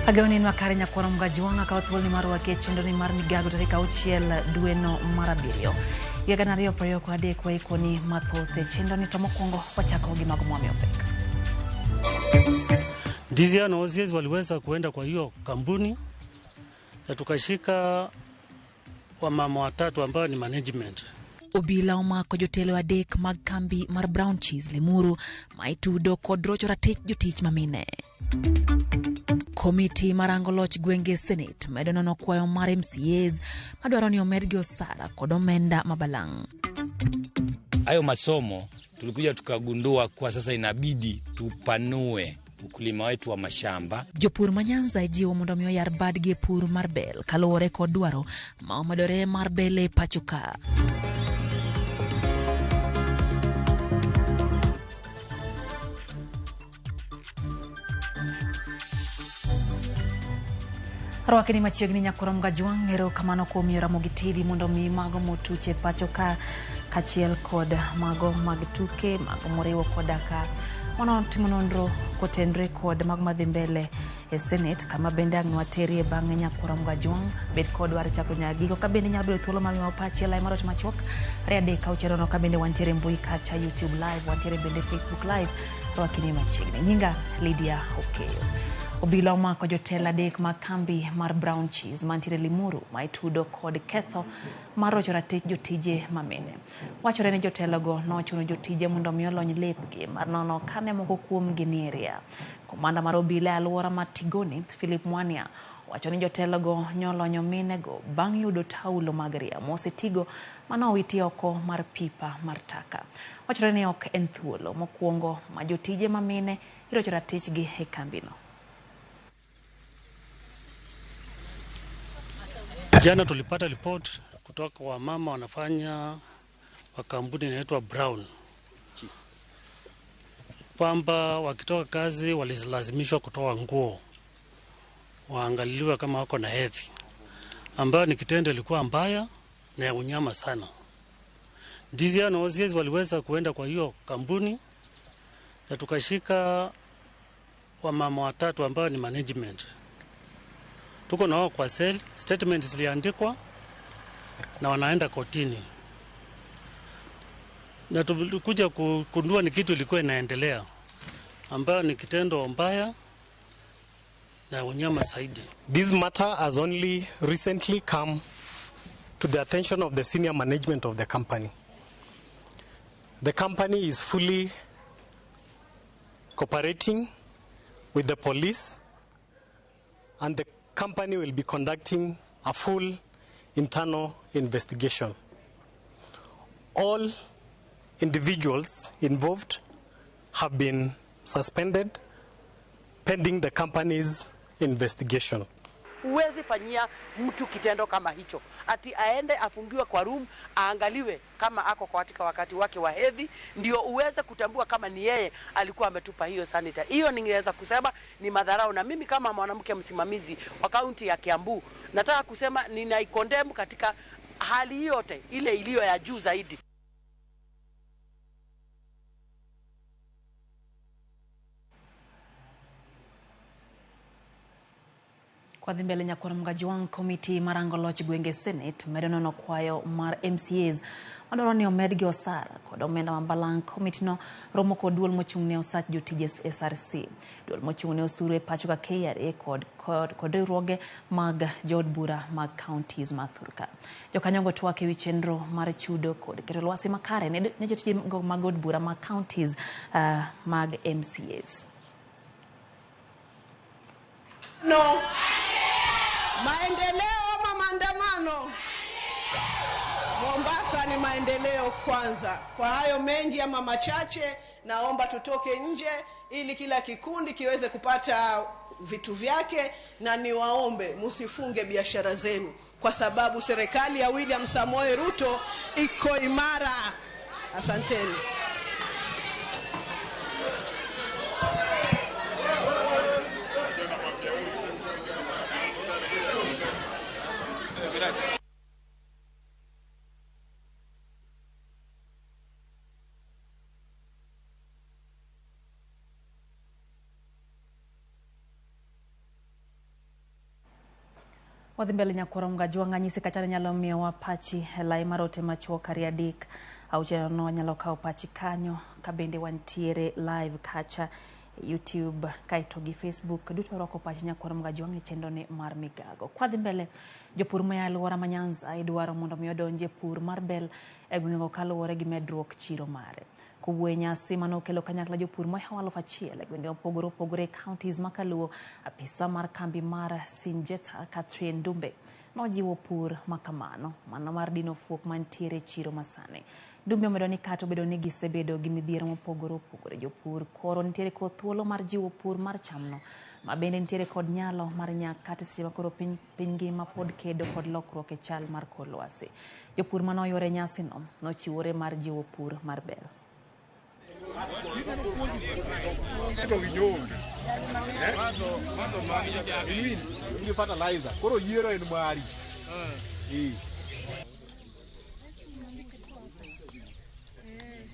Agawni makare nyakwaro Mgajwang'a kawo thuolo ni mar rwaki e chenro ni mar migago tarik 6 dweno mar 7. Higa 2023 waikoni mathoth e chenro ni to mokwongo wachako gi mago mwamiyo pek. DCI na OCS waliweza kuenda kwa hiyo kampuni na tukashika wamama watatu ambao ni management. Obila omako jotelo adek mag kambi mar Brown Cheese Limuru ma itudo kod rocho ratich jotich mamine. Komiti marango loch gwenge Senate medo nono kwayo mar MCAs madwaro ni omedgi osara kod omenda mabalang'. Hayo masomo tulikuja tukagundua kwa sasa inabidi tupanue ukulima wetu wa mashamba. Jopur ma Nyanza ijiwo mondo mi oyar badgi e pur mar bel kaluwore kod dwaro ma omedore mar bel e pacho ka. Rwakni ni machiegni nyakwaro Mgajwang', erokamano kuom miyo Ramogi TV mondo mi mago motuche pacho ka kachiel kod mago mag tuke, mago moriwo koda ka mano timo nonro kotenre kod mago madhi mbele e Senate, kama bende ang' nwaterie bang'e nyakwaro Mgajwang' bed kodwa ar chakruok nyaka giko. Ka bende nyalo bedo thuolo mar miyowa pachi e lai mar ot machuok 2 3 6 nono, ka bende wantiere mbui kacha YouTube live, wantiere bende Facebook live. Rwakni machiegni. Nyinga Lydia Okeyo. Obila omako jotelo adek mag kambi mar Brown Cheese mantiere Limuru ma itudo kod ketho mar rocho ratich jotije mamine. Wachore ni jotelogo nochuno jotije mondo mi olony lepgi mar nono kane moko kuomgi nie ria. Komanda mar obila e alwora mar Tigoni, Philip Mwania, wacho ni jotelogo nyolonyo minego bang' yudo taulo mag ria mosetigo manowiti oko mar pipa mar taka. Wachore ni ok en thuolo mokwongo ma jotije mamine irocho ratichgi e kambino. Jana tulipata report kutoka kwa mama wanafanya wa kampuni inaitwa Brown kwamba wakitoka kazi walilazimishwa kutoa nguo waangaliliwe kama wako na hedhi, ambayo ni kitendo ilikuwa mbaya na ya unyama sana. DCI na OCS waliweza kuenda kwa hiyo kampuni na tukashika wamama watatu ambao ni management. Tuko na wao kwa cell, statement ziliandikwa na wanaenda kotini. Na tulikuja kugundua ni kitu ilikuwa inaendelea ambayo ni kitendo mbaya na unyama zaidi. This matter has only recently come to the attention of the senior management of the company. The company is fully cooperating with the police, and the company will be conducting a full internal investigation. All individuals involved have been suspended pending the company's investigation. Huwezi fanyia mtu kitendo kama hicho, ati aende afungiwe kwa room aangaliwe kama ako katika wakati wake wa hedhi ndio uweze kutambua kama ni yeye alikuwa ametupa hiyo sanitary. Hiyo ningeweza kusema ni madharau, na mimi kama mwanamke msimamizi wa kaunti ya Kiambu nataka kusema ninaikondemu katika hali yote ile iliyo ya juu zaidi. Kwa dhi mbele nyakwar Mgajwang', komiti marango loch gwenge Senate medo nono kwayo mar MCAs madwaro ni omedgi osara kod omenda mabalang'. Komiti no romo kod duol mochung' ne osach jotije SRC, duol mochung' ne osuru e pacho ka KRA kod riwruoge mag jood bura mag counties ma thurka. Jokanyogo twak ewi chenro mar chudo kod keto lwasi makare ne jotije mag od bura mag counties mag MCAs. No. Maendeleo ama maandamano? Mombasa ni maendeleo kwanza. Kwa hayo mengi ama machache, naomba tutoke nje ili kila kikundi kiweze kupata vitu vyake, na niwaombe msifunge biashara zenu kwa sababu serikali ya William Samoei Ruto iko imara. Asanteni. Wadhi mbele nyakwar Mgajwang' anyisi kacha nyalo miyowa pachi e lai mar ote machuok 2 3 6 no nyalo kawo pachi kanyo ka bende wantiere live kacha YouTube kaeto gi Facebook duto rwako pachi nyakwar Mgajwang' e chenro ni mar migago. Kwadhi mbele jopur ma alwora ma Nyanza idwaro mondo mi odonji e pur mar bel e gwengego kaluwore gi medruok chiro mare. Kowuoyo e nyasi manokelo kanyakla jopur mohewo 1000 e gwenge mopogore opogore e counties ma Kaluo, apisa mar kambi mar Syngenta Catherine Dumbe nojiwo pur makamano mano mar dino fuok mantiere e chiro masani. Dumbe omedo ni kata obedo ni gisebedo gi midhiero mopogore opogore, jopur koro nitiere kod thuolo mar jiwo pur mar chamno ma bende nitiere kod nyalo mar nyak kata seche ma koro piny ngima pod kedo kod lokruok e chal mar kor lwasi. Jopur manoyuore e nyasino nochiwore mar jiwo pur mar bel.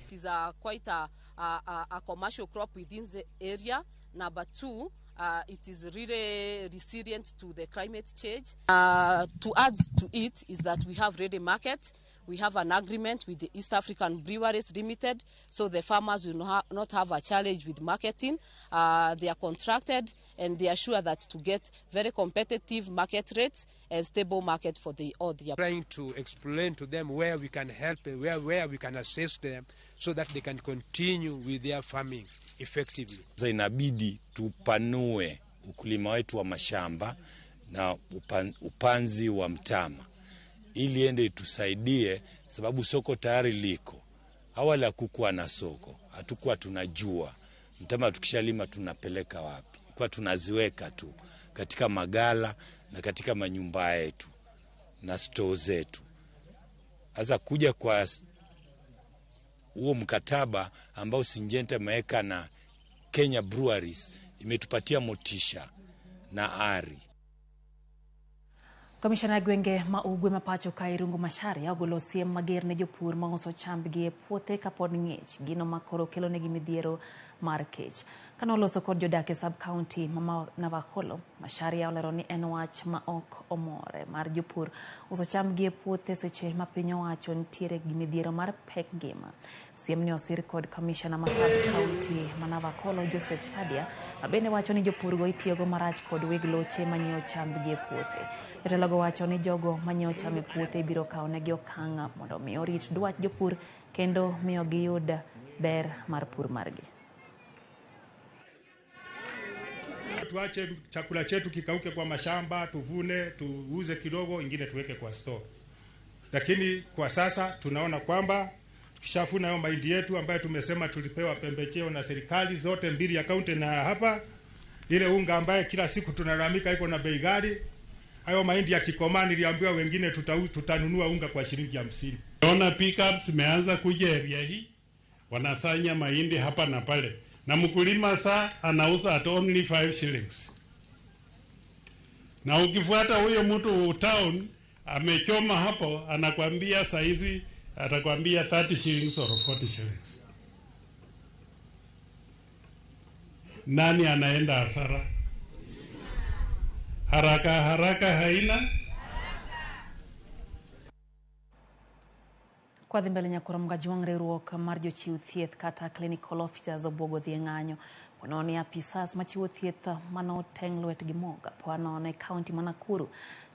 It is quite a commercial crop within the area. Number two, it is really resilient to the climate change. To add to it is that we have ready market. We have an agreement with the East African Breweries Limited, so the farmers will not have a challenge with marketing. They are contracted and they are sure that to get very competitive market rates and stable market for the all their. Trying to explain to them where we can help, where we can assist them so that they can continue with their farming effectively. Sasa inabidi tupanue ukulima wetu wa mashamba na upanzi wa mtama ili ende itusaidie, sababu soko tayari liko. Awali hakukuwa na soko, hatukuwa tunajua mtama tukishalima tunapeleka wapi. Kwa tunaziweka tu katika magala na katika manyumba yetu na store zetu. Sasa kuja kwa huo mkataba ambao Syngenta imeweka na Kenya Breweries imetupatia motisha na ari. Komishona gwenge ma Ugwe ma pacho ka Irungu Macharia ogolo siem mager ne jopur ma uso chambgi e puothe kapod ng'ich, gino ma koro kelonegi midhiero mar kech. Kanoloso kod jodak e sub-county ma Navakolo, Macharia olero ni en wach ma ok omore mar jopur uso chambgi e puothe seche ma piny owacho nitiere gi midhiero mar pek ngima. Siem ni osir kod komishona ma sub-county ma Navakolo Joseph Sadia, ma bende wacho ni jopurgo itiyogo marach kod weg loche manyiewo chambgi e puothe. Jotelo wacho ni jogo manyiewo cham e puothe ibiro kawo negi okang' mondo mi orit dwach jopur kendo miyo giyud ber mar pur margi. Tuache chakula chetu kikauke kwa mashamba, tuvune, tuuze kidogo, ingine tuweke kwa store. Lakini kwa sasa tunaona kwamba tukishafuna hayo mahindi yetu ambayo tumesema tulipewa pembejeo na serikali zote mbili ya kaunti na hapa, ile unga ambaye kila siku tunalalamika iko na bei ghali, hayo mahindi ya kikomaa niliambiwa wengine tutanunua unga kwa shilingi 50. Naona pickups zimeanza kuja area hii, wanasanya mahindi hapa na pale. Na mkulima saa anauza at only 5 shillings. Na ukifuata huyo mtu town amechoma hapo, anakuambia saizi atakwambia 30 shillings or 40 shillings. Nani anaenda hasara? Haraka haraka haina. Kwadhi mbele nyakwar Mgajwang' riwruok mar jochiw thieth kata clinical officers obwogo dhi e ng'anyo ponono apisas machiwo thieth manoteng' lwetgi moga poanono e kaunti ma Nakuru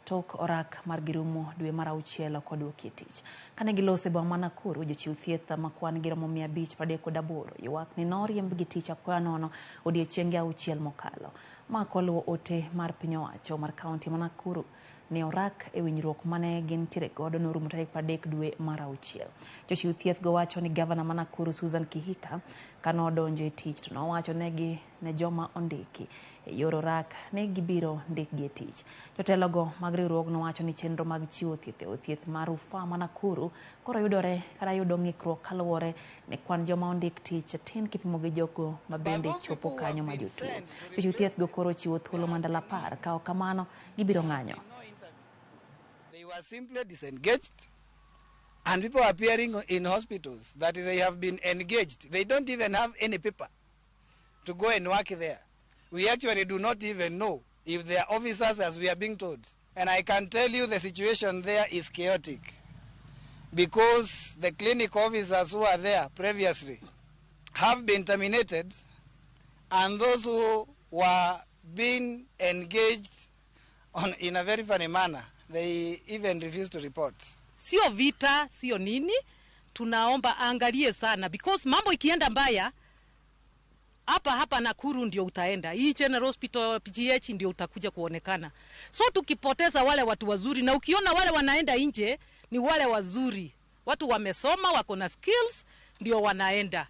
tok orak mar girumo dwe mar 6 ok oduoki e tich. Kane gilose boma ma Nakuru, jochiw thieth ma kwan gi romo 538 ywak ni noriembgi tich apoya nono odiechienge 6 mokalo. Ma koluwo ote mar piny owacho mar kaunti ma Nakuru ne orak e winjruok mane gintiere godo norumo tarik 30 dwe mar 6. Jochiw thieth go wacho ni gavana ma Nakuru Susan Kihika kanodonjo e tich to nowacho negi ne joma ondiki e yor orak ne gibiro ndikgi e tich. Jotelogo mag riwruogno wacho ni chenro mag chiwo thieth e od thieth mar rufaa ma Nakuru koro yudore kata yudo ng'ikruok kaluwore ni kwan joma ondik tich tin kipimo gi jogo ma bende chopo kanyo ma jotuo. Jochiw thieth go koro chiwo thuolo mar ndalo 10 ka ok kamano gibiro ng'anyo. They were simply disengaged, and people appearing in hospitals that they have been engaged. They don't even have any paper to go and work there. We actually do not even know if they are officers, as we are being told. And I can tell you the situation there is chaotic because the clinic officers who are there previously have been terminated, and those who were being engaged in a very funny manner, they even refused to report. Sio vita, sio nini, tunaomba angalie sana because mambo ikienda mbaya hapa hapa Nakuru ndio utaenda. Hii General Hospital PGH ndio utakuja kuonekana. So tukipoteza wale watu wazuri, na ukiona wale wanaenda nje ni wale wazuri. Watu wamesoma, wako na skills ndio wanaenda.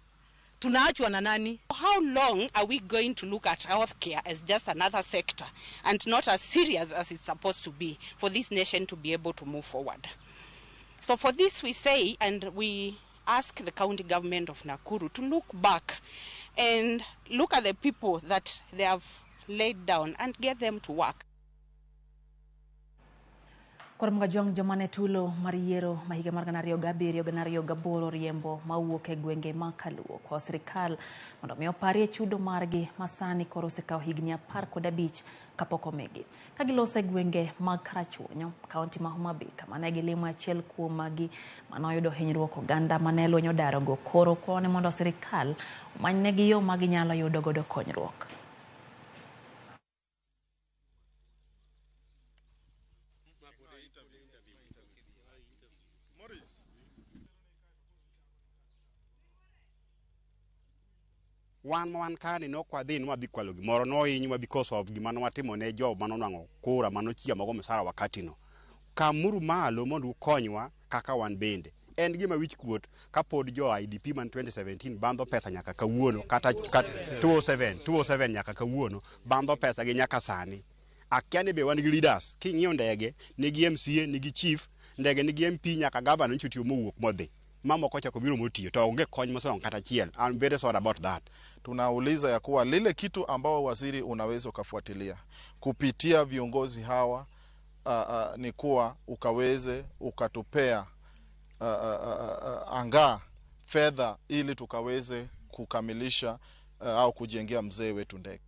Tunaachwa na nani? How long are we going to look at healthcare as just another sector and not as serious as it's supposed to be for this nation to be able to move forward? So for this we say, and we ask the county government of Nakuru to look back and look at the people that they have laid down and get them to work. Koro Kajwang' joma ne tulo mar yiero ma higa mar 2007 2008 riembo mawuok e gwenge ma Kaluo kwa sirikal mondo mi oparie chudo margi masani koro osekawo higni 15 kapok omigi. Ka giloso e gwenge mag Karachuonyo, kaunti ma Homa Bay, kama ne gilimo achiel kuom magi manoyudo hinyruok oganda mane lweny odarogo koro kwayo mondo sirikal omanynegi yo ma ginyalo yudo godo konyruok. Wan ma wan kani nok wadhi ni wadhi kwalo gimoro nohinywa because of gima nwatimo ne jogo manonwang'o kura manochiamogo msara wakati no. Kamuru malo mondo ukonywa kaka wan bende. En gima wich kuot kapod jo IDP man 2017 bandho pesa nyaka kawuono kata 207 nyaka kawuono bandho pesa gi nyaka sani. Akia ni be wan gi leaders king'iyo ndege nigi MCA nigi chief ndege nigi MP nyaka governor nyocha otiyo mowuok modhi. Mama kocha kobiro motiyo to onge kony mosomo kata achiel. I'm very sorry about that. Tunauliza ya kuwa lile kitu ambao waziri unaweza ukafuatilia kupitia viongozi hawa ni kuwa ukaweze ukatupea angaa fedha ili tukaweze kukamilisha au kujengea mzee wetu ndege.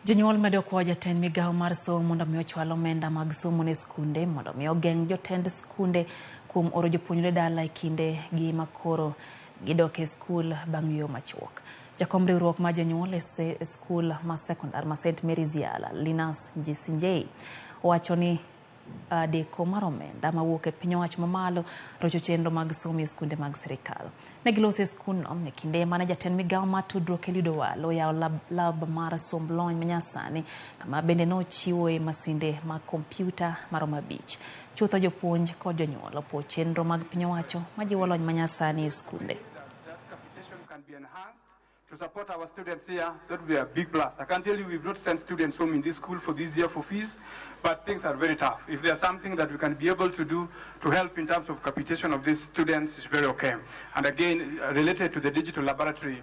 Jonyuol medo kwayo jatend migao mar somo mondo mi ochwal omenda mag somo ne skunde mondo mi ogeng' jotend skunde kuom oro jopuonjre dala e kinde gi makoro gidok e skul bang' yo machuok. Jakom riwruok mar jonyuol e skul ma sekondar ma St Mary's Yala, Linus Njisinjei, owacho ni deko mar omenda mawuok e piny owacho mamalo rocho chenro mag somo e skunde mag sirikal. Ne giloso e skundno e kinde mane jatend migao mar tudruok Eliud Owalo oyawo lab mar somb lony manyasani kama bende nochiwoe masinde mag kompyuta maromo 5. Chutho jopuonj kod jonyuol opuo chenro mag piny owacho majiwo lony manyasani e skunde. To support our students here, that would be a big plus. I can tell you we've not sent students home in this school for this year for fees, but things are very tough. If there's something that we can be able to do to help in terms of capitation of these students, it's very okay. And again, related to the digital laboratory,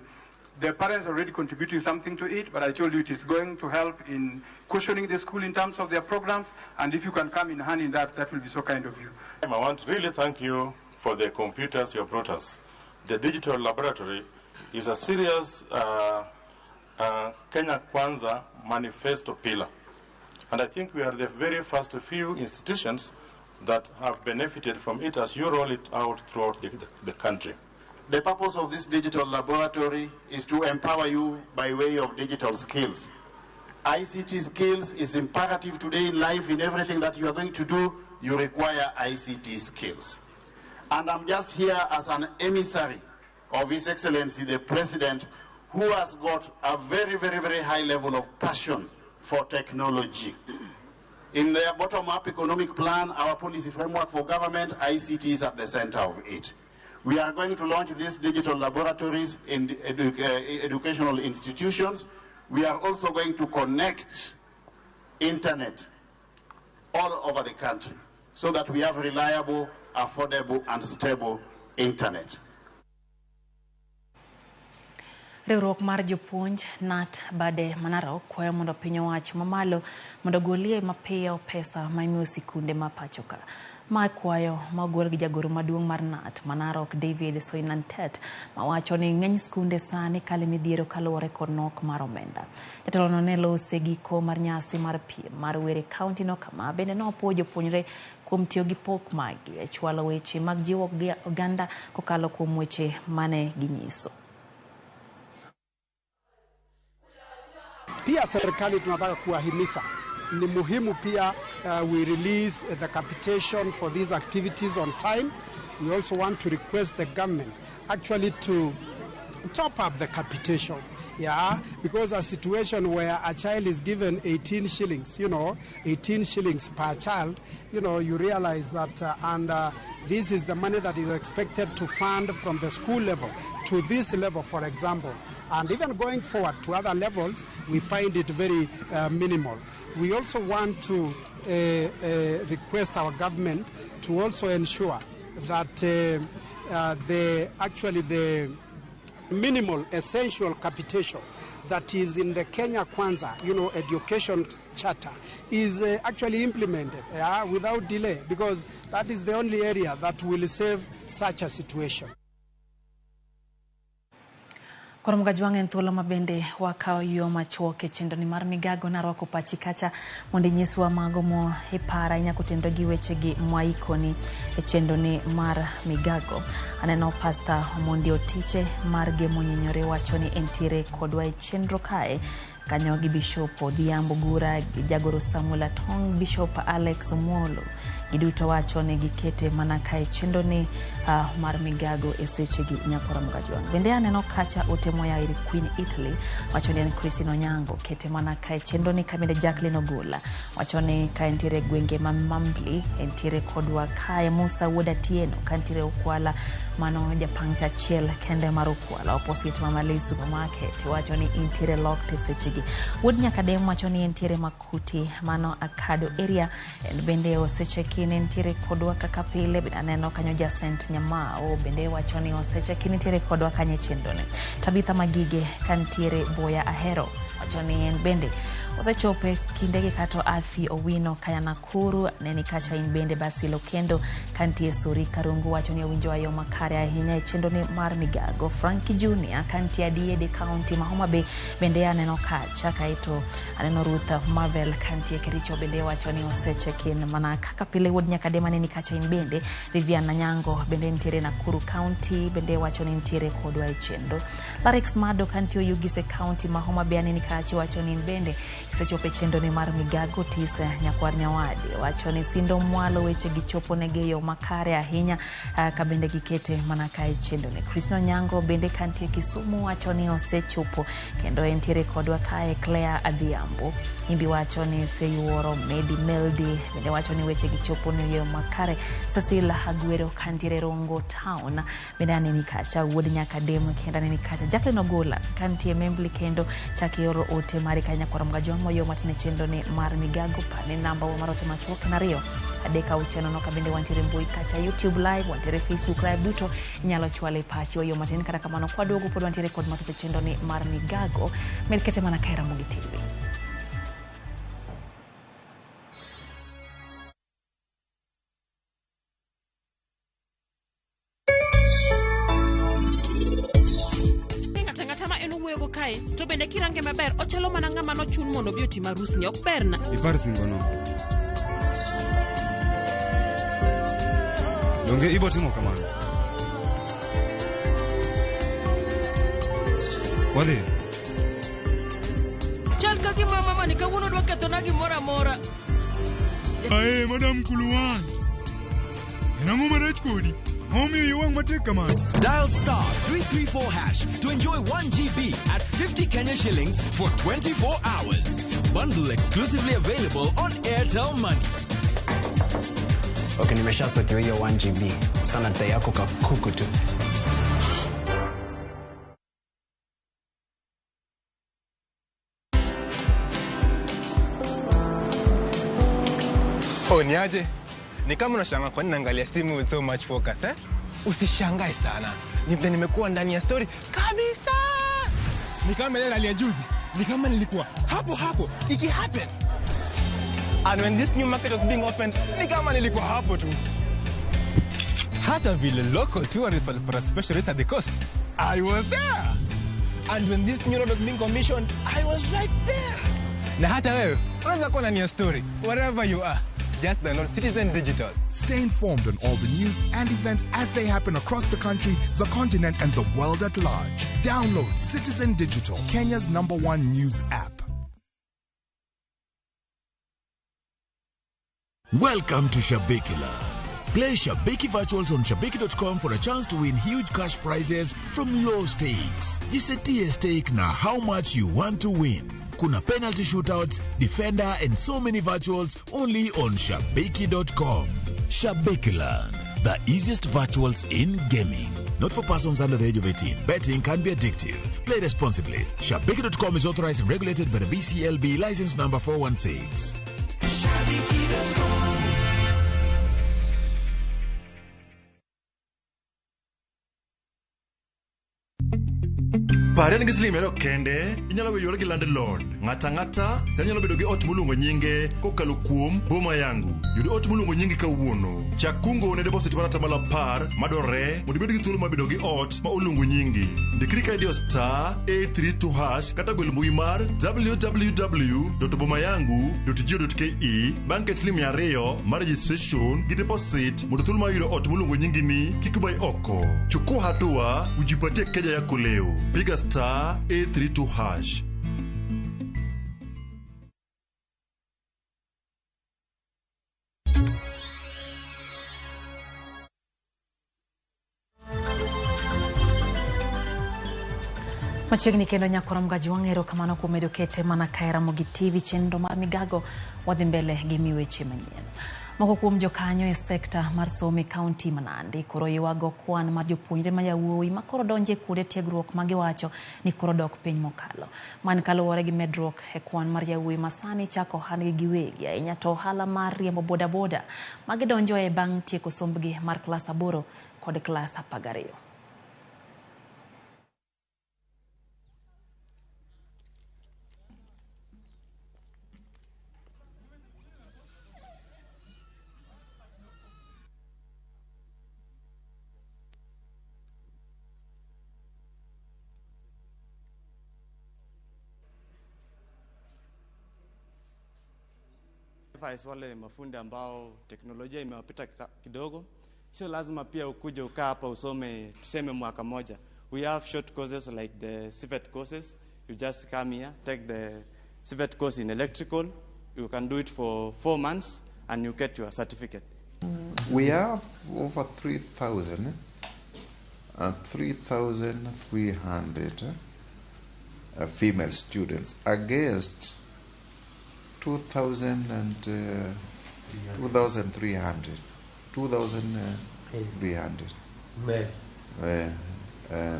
the parents are already contributing something to it, but I told you it is going to help in cushioning the school in terms of their programs, and if you can come in hand in that, that will be so kind of you. I want to really thank you for the computers you have brought us. The digital laboratory is a serious Kenya Kwanza manifesto pillar. And I think we are the very first few institutions that have benefited from it as you roll it out throughout the country. The purpose of this digital laboratory is to empower you by way of digital skills. ICT skills is imperative today in life. In everything that you are going to do, you require ICT skills. And I'm just here as an emissary of His Excellency the President, who has got a very, very, very high level of passion for technology. In their bottom-up economic plan, our policy framework for government, ICT is at the center of it. We are going to launch these digital laboratories in educational institutions. We are also going to connect internet all over the country so that we have reliable, affordable, and stable internet. Riwruok mar jopuonj KNUT bade Manarok kwayo mondo piny owacho mamalo mondo golie mapiyo pesa ma imiyo sikunde ma pacho ka. Ma kwayo magol gi jagoro maduong' mar KNUT ma Narok David Soinantet mawacho ni ng'eny skunde sani kale midhiero kaluwore kod nok mar omenda. Jatelono ne lose giko mar nyasi mar piem mar wer e kaunti no kama bende nopuo jopuonjre kuom tiyo gi pok maggi e chwalo weche mag jiwo oganda kokalo kuom weche mane ginyiso. Pia serikali tunataka kuwahimiza ni muhimu pia we release the capitation for these activities on time. We also want to request the government actually to top up the capitation. Yeah, because a situation where a child is given 18 shillings, you know, 18 shillings per child, you know, you realize that, and this is the money that is expected to fund from the school level to this level, for example. And even going forward to other levels, we find it very minimal. We also want to request our government to also ensure that the minimal essential capitation that is in the Kenya Kwanza, you know, education charter is actually implemented without delay, because that is the only area that will save such a situation. Koro Mgajwang' en thuolo ma bende wakawo yo machuok e chenro ni mar migago. Narwako pachi kacha mondo inyiswa mago mo iparo ahinya kotenore gi wechegi mwaikoni e chenro ni mar migago. Aneno Pastor Omondi Otiche mar Gemo Nyinyore wacho ni entiere kodwa e chenro kae kanyo gi Bishop Odhiambo Gura gi jagoro Samuel Atong, Bishop Alex Omolo, giduto wacho ni gikete mana kae chenro ni mar migago e sechegi nyakwara Mgajwang'. Bende aneno kacha ote moya ir Queen Italy wacho ni en Christine Onyango kete mana kae chenro ni kabende Jacqueline Ogola wacho ni ka entiere gwenge ma Mambli entiere kodwa kae. Musa Wuod Atieno ka ntiere Ukwala, mano japangcha achiel kende mar Ukwala opposite Mama Lee supermarket wacho ni intiere locked e sechegi. Wuod Nyakadem wacho ni entiere Makuti, mano Akado area, en bende osecheki ni nitiere kodwa kaka pile. Bende aneno kanyo Jacent Nyamao bende wacho ni osecheki nitiere kodwa kanyo e chenrone. Tabitha Magige ka nitiere Boya Ahero wacho ni en bende osechope kindegi. Kato Afi Owino kaya Nakuru neni kacha in bende Basil Okendo ka nitie Suri Karungu wacho ni owinjo ayo makare ahinya e chenro ni mar migago. Frankie Junior ka nitie Adiede County ma Homa Bay bende aneno kacha. Kaeto aneno Ruth Marvel ka nitie Kericho bende wacho ni osechekin mana kaka pile. Wuod Nyakadema neni kacha in bende. Vivian Nanyango bende nitiere Nakuru County bende wacho ni nitiere kodwa e chenro. Larix Mado ka nitie Oyugis County ma Homa Bay aneni kacha wacho ni in bende isechopo e chenro ni mar migago. Tisa Nyakwar Nyawadi wacho ni sindo mwalo weche gichopo negi e yo makare ahinya ka bende gikete mana kae chenro ni. Krishna Onyango bende kantie Kisumu wacho ni osechopo kendo entiere kodwa kae. Claire Adhiambo imbi wacho ni seyuoro. Medi Meldi bende wacho ni weche gichopo ne yo makare. Cecilia Agwero kantiere Rongo Town bende aneni kacha. Wuod Nyakadem kendo aneni kacha. Jacqueline Ogola kantie Membli kendo chak ioro ote mari ka nyakwara Mgajwang' moyo matine chenro ni mar migago. Pane namba wa mar ote machuok en 2 3 6 0. Kabende wantiere mbui kacha YouTube live, wantiere Facebook live, duto inyalo chwale pachi wayo matin. Kata kamano kwaduogo pod wantiere kod mathoth e chenro ni mar migago. Med kete mana kae Ramogi TV. Ng'ata ma en owuoyogo kae to bende kirange maber ochalo mana ng'ama nochun mondo obi otim arusni ok berna. Ipar singono. Donge ibo timo kamano? Wadhi. Chal ka gima mama ni kawuono dwa kethona gimoro amora. Ae, Madam Kuluwan. En ang'o marach kodi? Ang'o miyo wang' matek kamano? Dial star 334 hash to enjoy 1 GB at 50 Kenya shillings for 24 hours. Bundle exclusively available on Airtel Money. Okay, nimeshasetiwa hiyo 1 GB. Sana dai yako kakuku tu. Oh, niaje? Ni kama unashangaa kwa nini naangalia simu with so much focus, eh? Usishangae sana. Ni vile nimekuwa ndani ya story kabisa. Ni kama ile rally ya juzi. Ni kama nilikuwa hapo hapo iki happen. And when this new market was being opened, ni kama nilikuwa hapo tu. Hata vile local tourists walipata special rate at the coast, I was there. And when this new road was being commissioned, I was right there. Na hata wewe unaweza kuwa ndani ya story wherever you are. Just download Citizen Digital. Stay informed on all the news and events as they happen across the country, the continent, and the world at large. Download Citizen Digital, Kenya's #1 news app. Welcome to Shabiki Land. Play Shabiki Virtuals on Shabiki.com for a chance to win huge cash prizes from low stakes. Jisetie stake na how much you want to win. Kuna penalty shootouts, defender, and so many virtuals only on Shabiki.com. Shabiki Land, the easiest virtuals in gaming. Not for persons under the age of 18. Betting can be addictive. Play responsibly. Shabiki.com is authorized and regulated by the BCLB license number 416. Shabiki.com. Pare ni gi siling 200 kende, inyalo weyore gi landlord. Ng'ata ang'ata sani nyalo bedo gi ot moluongo nyinge kokalo kuom Boma Yangu. Yud ot moluongo nyingi kawuono. Chak kungo ne deposit mar 10% madwarore mondo ibed gi thuolo mar bedo gi ot ma oluongo nyingi. Ndikri ka idiyo *832# kata gwel mbui mar www.bomayangu.go.ke bang' ket siling 200 mar registration gi deposit mondo thuolo mar yudo ot moluongo nyingi ni kik bai oko. Chukua hatua ujipatie keja yako leo. Piga *832#. Machiegni kendo nyakorom Gajwang' erokamano kuom medo kete mana ka Ramogi TV chenro mar migago wadhi mbele gi miweche manyien. Moko kuom jokanyo e sekta mar somo e kaunti ma Nandi koro ywago kwan mar jopuonjre ma yawuowi ma koro donjo e kuonde tiegruok ma giwacho ni koro dok piny mokalo. Man kaluwore gi medruok e kwan mar yawuowi ma sani chako ohandgi giwegi ahinya to ohala mar riembo bodaboda ma gidonjoe bang' tieko sombgi mar klas 8 kod klas 12. Wale mafundi ambao teknolojia imewapita kidogo, sio lazima pia ukuje ukaa hapa usome tuseme mwaka moja. We have short courses like the CVET courses. You just come here, take the CVET course in electrical. You can do it for 4 months and you get your certificate. We have over 3,000 and 3,300 female students against 2,300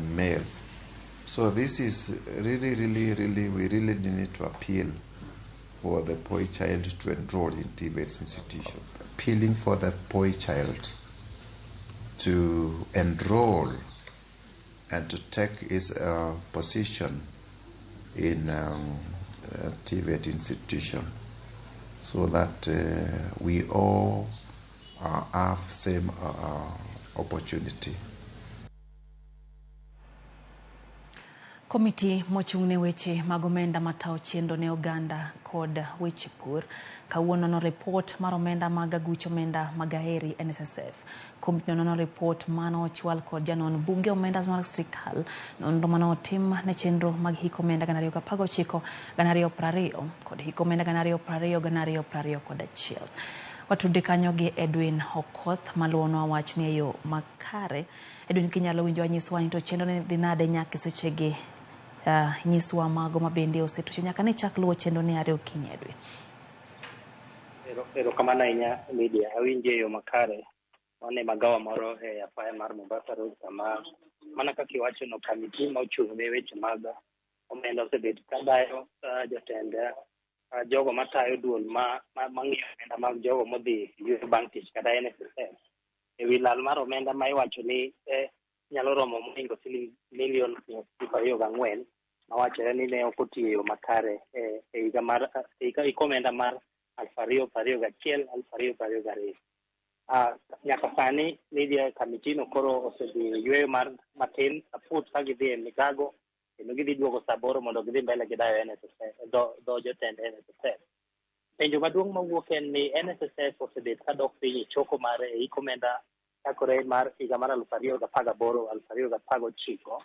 males. So this is really, really, really, we really need to appeal for the boy child to enroll in TVET institutions. Appealing for the boy child to enroll and to take his position in TVET institution, so that we all have same opportunity. Komiti mochung' ne weche mag omenda matayo chenro ne oganda kod weche pur kawuono nono ripot mar omenda mag aguch omenda mag Aheri NSSF. Komiti no nono ripot mano ochwal kod janon bunge omenda mar sirikal, nonro mano otim ne chenro mag hik omenda 2019 2020 kod hik omenda 2020 2021. Watudre kanyo gi Edwin Okoth maluwonwa wach ni e yo makare. Edwin, kinyalo winjo anyiswa ni to chenro ne dhi nade nyaka sechegi? Nyiswa mago ma bende osetucho nyaka ne chak luwo chenro ni are okinyi. Edwin, erokamano ahinya Lydia. Awinji e yo makare. Wan e magawa moro e apaya mar Mombasa Road kama mana kaka iwacho no kamiti ma ochung' ne weche mag omenda osebet ka dayo jotend jogo matayo duol ma mang'iyo omenda mag jogo modhi yueyo bang' tich kata NSSF ewi lal mar omenda ma iwacho ni nyalo romo mohingo siling milion 24 mawachore ni ne ok otiyo e yo makare e higa mar hik omenda mar 2021 2022. Nyaka sani Lydia, committee no koro osedhi yweyo mar matin aput ka gidhi e migago kendo gidhi duogo saa 8 mondo gidhi mbele gi dayo NSSF dho jotend NSSF. Penjo maduong' mawuok en ni NSSF osebet ka dok piny e choko mare e hik omenda chakore mar higa mar 2018 2019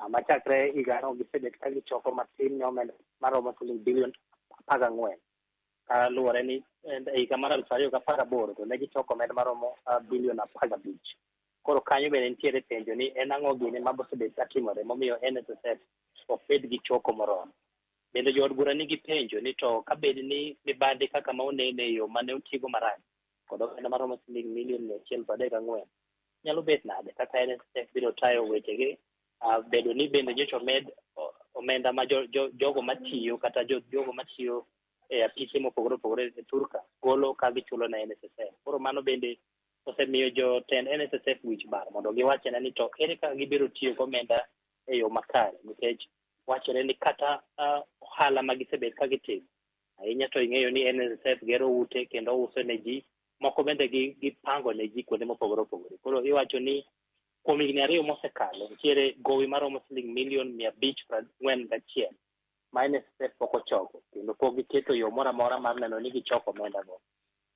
machakre higano gisebet ka gichoko matin ne omenda maromo siling bilion 14 kaluwore ni e higa mar 2018 to ne gichoko omenda maromo bilion 15. Koro kanyo bende nitiere penjo ni en ang'o gini ma osebet ka timore momiyo NSSF ok bed gi choko moromo. Bende jood bura nigi penjo ni to kabed ni mibadhi kaka ma onene e yo mane otigo marach kod omenda maromo siling milion 134 nyalo bet nade kaka NSSF biro tayo wechegi, bedo ni bende nyocha omed omenda ma jogo matiyo kata jogo matiyo e apise mopogore opogore e thurka golo ka gichulo ne NSSF. Koro mano bende osemiyo jotend NSSF wich bar mondo giwachne ni to ere kaka gibiro tiyo gi omenda e yo makare, nikech wachore ni kata ohala ma gisebet ka gitimo ahinya to ing'eyo ni NSSF gero ute kendo uso ne ji moko bende gipango ne ji kuonde mopogore opogore. Koro iwacho ni kuom higni 2 mosekalo nitiere gowi maromo siling milion 541 ma NSSF pok ochoko kendo pok giketo yo moro amora mar neno ni gichoko omenda go.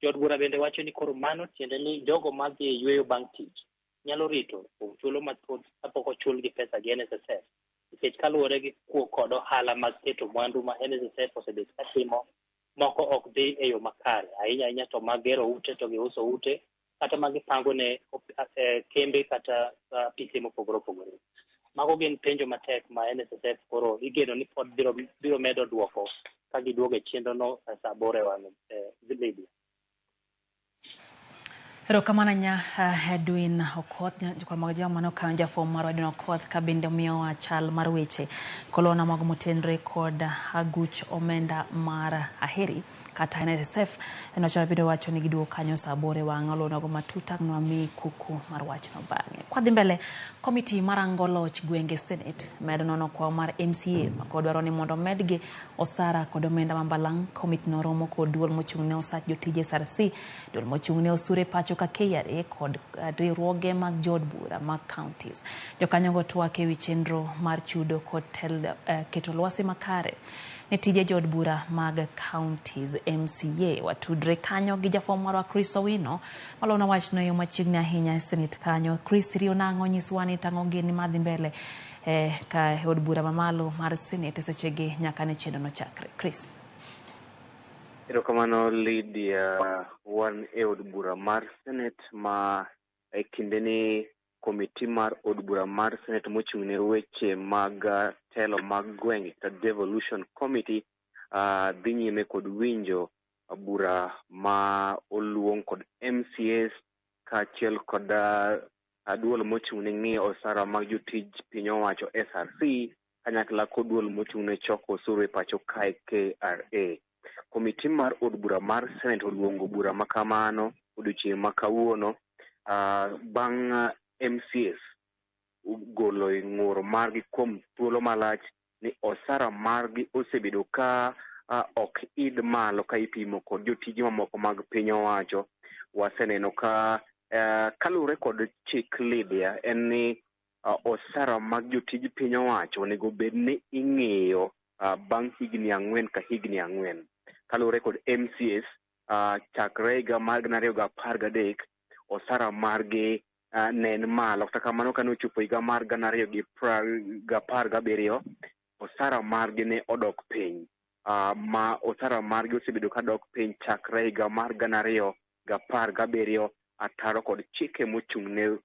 Jood bura bende wacho ni koro mano tiende ni jogo madhi e yweyo bang' tich nyalo rito kuom thuolo mathoth kapok ochulgi pesa gi NSSF, nikech kaluwore gi kuo kod ohala mag keto mwandu ma NSSF osebet ka timo, moko ok dhi e yo makare ahinya ahinya to mag gero ute to giuso ute kata ma gipango ne kembe kata apise mopogore opogore. Mago gin penjo matek ma NSSF koro igeno ni pod biro medo duoko ka giduogo e chenrono saa 8 e wang' Lydia. Erokamano ahinya Edwin Okoth, jokwa mag jama mane okawo jafwambo marwa Edwin Okoth ka bende omiyowa chal mar weche kolona mago motenre kod aguch omenda mar Aheri kata NSSF. En wach mabende wacho ni giduogo kanyo saa 8 e wang' olonogo matut ang' nwami kuku mar wachno bang'e. Kwadhi mbele, komiti marango loch gwenge Senate medo nono kwayo mar MCAs makod dwaro ni mondo omedgi osara kod omenda ma balang'. Komiti no romo kod duol mochung' ne osach jotije SRC, duol mochung' ne osuru e pacho ka KRA kod riwruoge mag jood bura mag counties. Jokanyogo twak ewi chenro mar chudo kod keto lwasi makare ne tije jood bura mag counties MCA. Watudre kanyo gi jafwambo marwa Chris Owino malona wachno e yo machiegni ahinya e Senate kanyo. Chris, riyo nang'o nyiswa ni tang'o gini madhi mbele ka e od bura mamalo mar Senate sechegi nyaka ne chenro no chakre. Chris. Erokamano Lydia, wan e od bura mar Senate ma e kinde ni komiti mar od bura mar Senate mochung' ne weche mag telo mag gwenge kata Devolution Committee dhi nyime kod winjo bura ma oluong kod MCAs kaachiel kod duol mochung' ne ng'iyo osara mag jotij piny owacho SRC kanyakla kod duol mochung' ne choko osuru e pacho kae KRA. Komiti mar od bura mar Senate oluongo bura ma kamano odiochieng' ma kawuono bang' MCAs golo ng'ur margi kuom thuolo malach ni osara margi osebedo ka ok idh malo ka ipimo kod jotije mamoko mag piny owacho. Waseneno ka kaluwore kod chik Lydia en ni osara mag jotij piny owacho onego bed ni ing'iyo bang' higni 4 ka higni 4. Kaluwore kod MCAs chakre higa mar 2013 osara margi ne en malo, kata kamano kane ochopo higa mar 2017 osara margi ne odok piny. Ma osara margi osebedo ka dok piny chakre higa mar 2017 ataro kod chike mochung' ne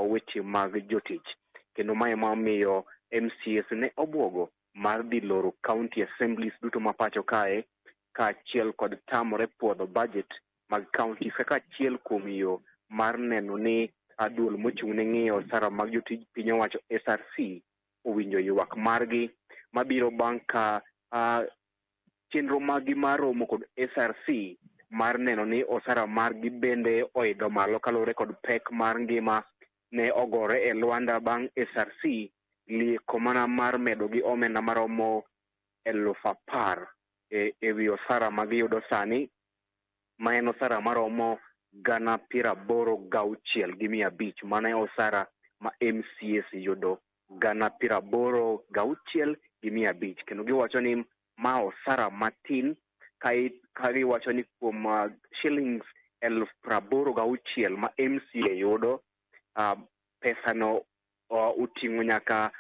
weche mag jotich. Kendo mae ema omiyo MCAs ne obwogo mar dhi loro county assemblies duto ma pacho kae kaachiel kod tamore puodho budget mag counties kaka achiel kuom yo mar neno ni duol mochung' ne ng'iyo osara mag jotij piny owacho SRC owinjo ywak margi mabiro bang' ka chenro maggi mar romo kod SRC mar neno ni osara margi bende oidho malo kaluwore kod pek mar ngima ne ogore e lwanda bang' SRC lieko mana mar medo gi omenda maromo 10,000 ewi osara ma giyudo sani, ma en osara maromo 80,685. Mano e osara ma MCAs yudo, 86,500. Kendo giwacho ni ma osara matin, ka giwacho ni kuom shillings 86,000 ma MCA yudo, pesano oting'o nyaka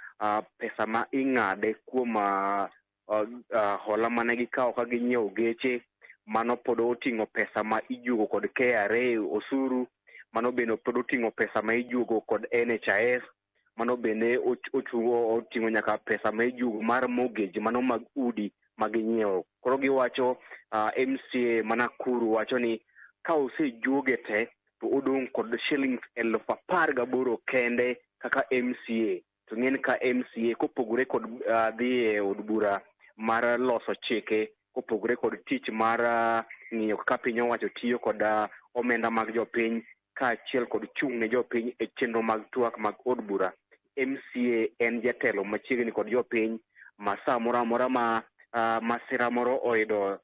pesa ma ing'ade kuom hola mane gikawo ka ginyiewo geche. Mano pod oting'o pesa ma ijuogo kod KRA osuru, mano bende pod oting'o pesa ma ijuogo kod NHIF, mano bende oting'o nyaka pesa ma ijuogo mar mortgage, mano mag udi ma ginyiewo. Koro giwacho, MCA ma Nakuru wacho ni ka osejuoge te to odong' kod shillings 18,000 kende kaka MCA. To ng'en ka MCA kopogore kod dhi e od bura mar loso chike, kopogore kod tich mar ng'iyo kaka piny owacho tiyo kod omenda mag jopiny, kaachiel kod chung' ne jopiny e chenro mag twak mag od bura, MCA en jatelo machiegni kod jopiny ma sa moro amora ma masira moro oyudo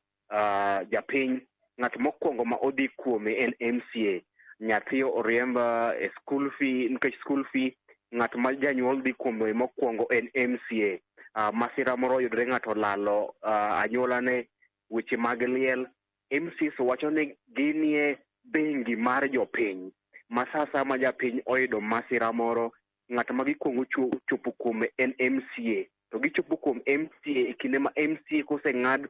japiny, ng'at mokwongo ma odhi kuome en MCA. Nyathi oriemb e school fee, nikech school fee, ng'at ma janyuol dhi kuome mokwongo en MCA. Masira moro oyudore, ng'ato olalo anyuolane, weche mag liel, MCAs wacho ni ginie bengi mar jopiny ma sa asaya ma japiny oyudo masira moro, ng'at ma gikwongo chopo kuome en MCA. To gichopo kuom MCA e kinde ma MCA koseng'ad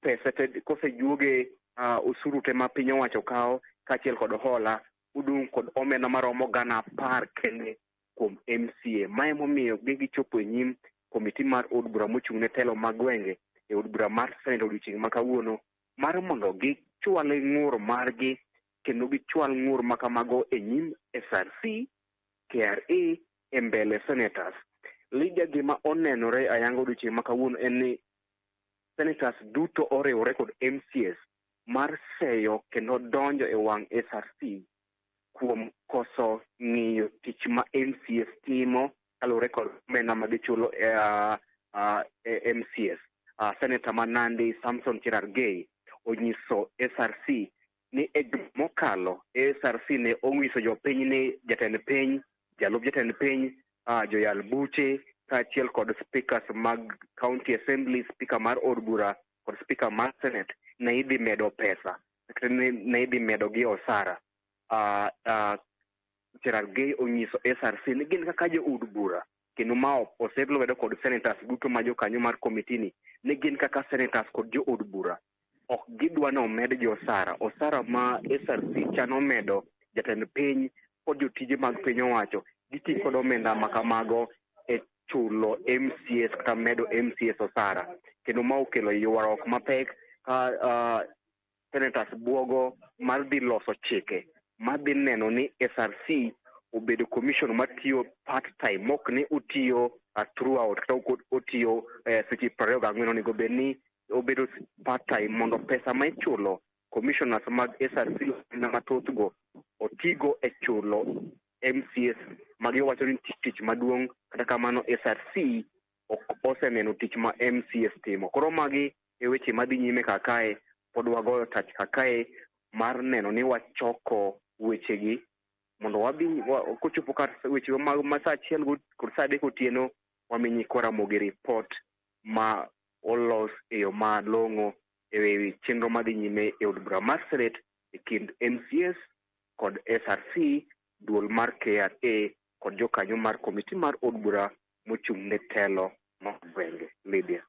pesa te, kosejuoge osuru te ma piny owacho kawo kaachiel kod hola, odong' kod omenda maromo 10,000 kende kuom MCA. Ma emomiyo gichopo e nyim komiti mar od bura mochung' ne telo mag gwenge e od bura mar Senate odiochieng' ma kawuono, mar mondo gichwal ng'ur margi kendo gichwal ng'ur ma kamago e nyim SRC, KRA e mbele senators. Lydia, gima onenore ayanga odiochieng' ma kawuono en ni senators duto oriwore kod MCAs mar seyo kendo donjo e wang' SRC kuom koso ng'iyo tich ma MCAs timo kaluwore kod omenda ma gichulo e MCAs. Senator ma Nandi Samson Cherargei onyiso SRC ni e juma mokalo SRC ne onyiso jopiny ni jatend piny, jalup jatend piny, joyal buche kaachiel kod speakers mag county assembly, speaker mar od bura kod speaker mar senate ne idhi medo pesa, ne idhi medo gi osara. Cherargei onyiso SRC ni gin kaka jo od bura, kendo ma oseb lwedo kod senators duto ma jokanyo mar komiti ni gin kaka senators kod jo od bura ok gidwa ni omed gi osara. Osara ma SRC chano medo jatend piny kod jotije mag piny owacho, giti kod omenda ma kamago e chulo MCAs kata medo MCAs osara. Kendo ma okelo ywaruok mapek ka senators buogo mar dhi loso chike madhi neno ni SRC obedo commission matiyo part time, mok ni otiyo throughout kata ok otiyo seche 24. Onego bed ni obedo part time mondo pesa ma ichulo commissioners mag SRC mathoth go otigo e chulo MCAs ma giwacho ni tich maduong'. Kata kamano SRC ok oseneno tich ma MCAs timo. Koro magi e weche madhi nyime kakae, pod wagoyo tach kakae mar neno ni wachoko wechegi mondo wadhi kochopo kar weche ma sa 1 kod sa 3 otieno, wami nyikwa Ramogi ripot ma olos e yo malong'o e wi chenro madhi nyime e od bura mar Senate e kind MCAs kod SRC, duol mar KRA kod jokanyo mar komiti mar od bura mochung' ne telo mar gwenge. Lydia.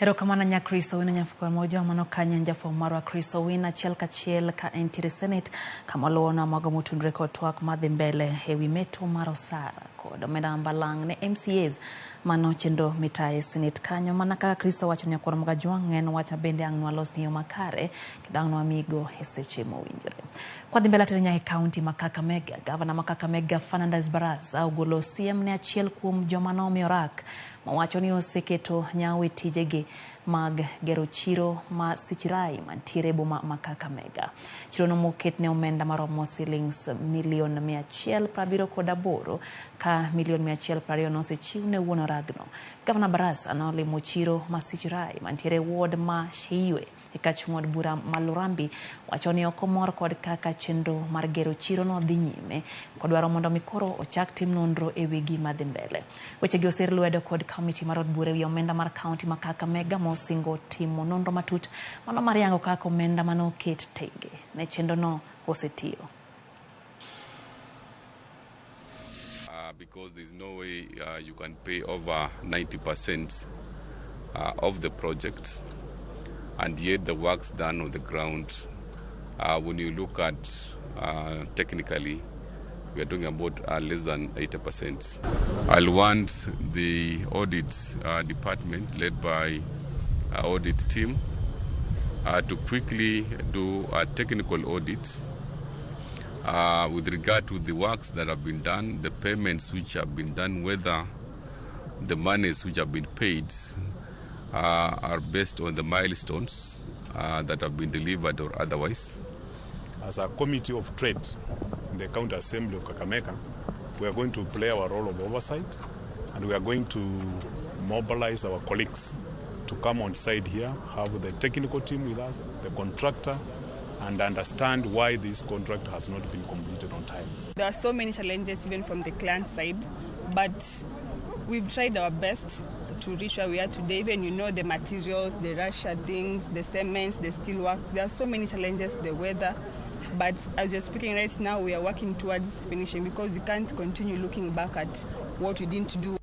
Erokamano nya Chris Owino nyafuko moja mano kanyo en jafwambo marwa Chris Owino achiel kachiel ka entiere Senate kama luwono mago motudore kod twak madhi mbele ewi meto mar osara kod omenda balang' ne MCAs. Mano chenro mitaye Senate kanyo. Mana kaka Chris owacho, nyakwar Mgajwang' en wach bende ang' nwalos ni yo makare kendo ang' nwamigo e seche mowinjore. Kwadhi mbele atere nyaka e kaunti ma Kakamega, gavana ma Kakamega Fernandes Barasa ogolo siem ne achiel kuom joma nomiyo rak mawacho ni oseketo nyawo e tijegi mag gero chiro ma Sichirai mantiere e boma ma Kakamega. Chiro no moket ne omenda maromo shillings milion 178, ka milion 120 nosechiw ne wuon orak. gagno. Gavana Barasa nolimo chiro ma Sichirai mantiere e ward ma Sheiwe e kach ng'od bura ma Lurambi wacho ni ok omor kod kaka chenro mar gero chirono dhi nyime kodwaro mondo mi koro ochak tim nonro e wi gima dhi mbele. Wechegi osir lwedo kod komiti mar od bura ewi omenda mar kaunti ma Kakamega mosingo timo nonro matut mano mar yango kaka omenda manoket tenge ne chenrono osetiyo. Because there's no way you can pay over 90% of the project, and yet the work's done on the ground. When you look at technically, we are talking about less than 80%. I'll want the audit department led by our audit team to quickly do a technical audit with regard to the works that have been done, the payments which have been done, whether the monies which have been paid are based on the milestones that have been delivered or otherwise. As a committee of trade in the County Assembly of Kakamega, we are going to play our role of oversight, and we are going to mobilize our colleagues to come on site here, have the technical team with us, the contractor, and understand why this contract has not been completed on time. There are so many challenges even from the client side, but we've tried our best to reach where we are today. Even, you know, the materials, the Russia things, the cements, the steel work. There are so many challenges, the weather. But as you're speaking right now, we are working towards finishing, because you can't continue looking back at what we didn't do.